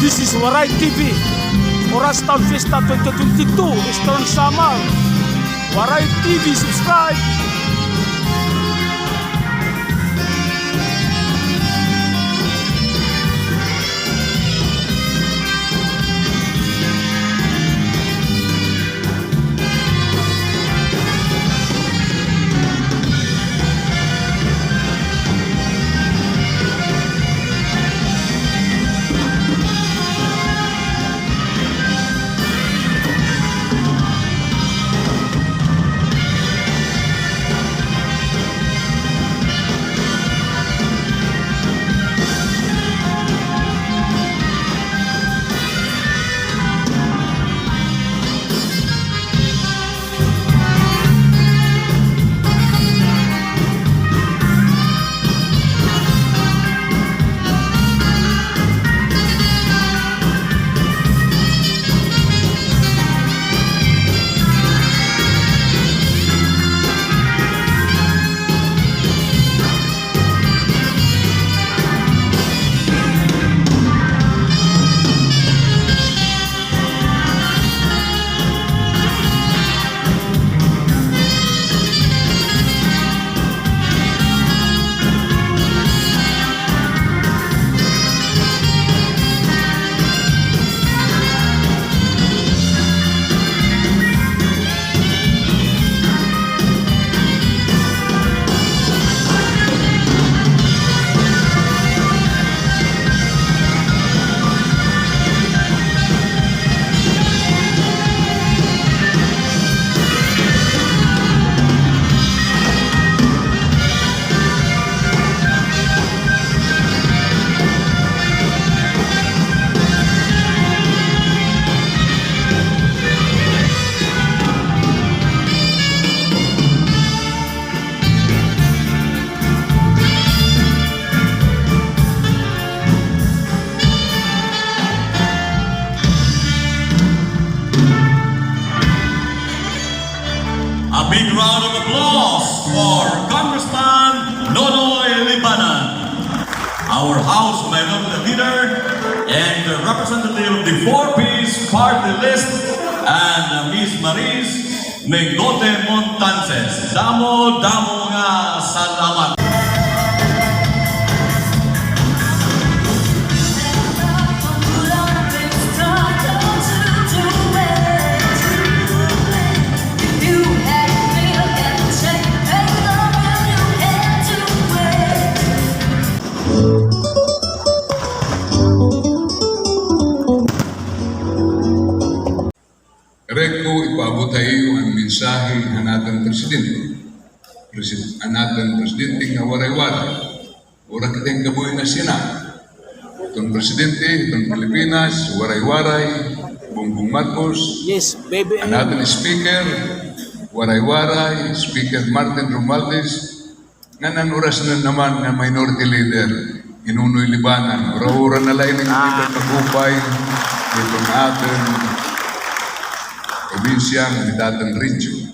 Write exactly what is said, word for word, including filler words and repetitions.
This is Waray T V. Oras Town Fiesta twenty twenty-two, Eastern Samar. Waray T V, subscribe. Big round of applause for Congressman Nonoy Libanan, our House Minority Leader and the representative of the Four Ps Party List, and, uh, Miss Maris Mingote Montances. Damo, damo nga salamat. Reko, ipaabot ha iyo an mensahe han aton presidente. Presid-, an aton presidente nga Waray-Waray. Ora kita hin kabuhi na siya na. Iton presidente, iton Pilipinas, Waray-Waray, Bongbong Marcos. Yes, baby. An aton speaker, Waray-Waray, Speaker Martin Romualdez, ngan an oras na naman nga minority leader, hi Nonoy Libanan, ura-ura na la ini nga Ah. kita mag-upay hiton aton probinsya, hiton aton region.